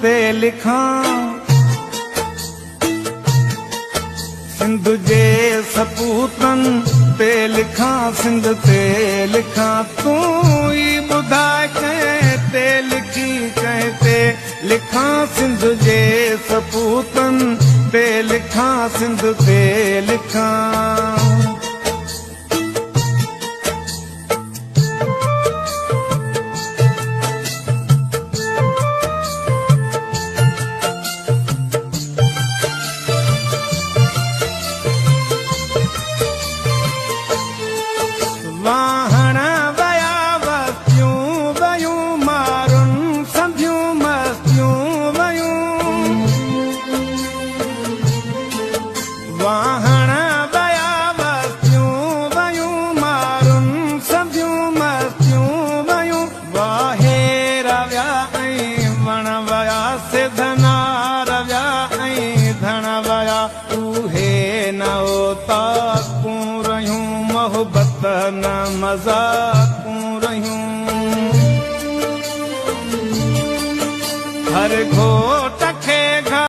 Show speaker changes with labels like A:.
A: تي لکان. سنڌ جي سپوتن تي لکان، سنڌ تي لکان. تون ئي ٻڌاءِ ڪنهن تي لکي، ڪنهن تي لکان؟ سنڌ جي سپوتن تي لکان، سنڌ تي لکان. واهڻ ويا، وستيون ويون، مارن سنڌيون مستيون ويون. واهڻ ويا، وستيون ويون، مارن سنڌيون مستيون ويون. واهيرا ويا ۽ وڻ ويا، سڌنار ويا ۽ ڌڻ ويا. اهي نه اوطاقون رهيون، محبت نه مذاقون رهيون. هر گهور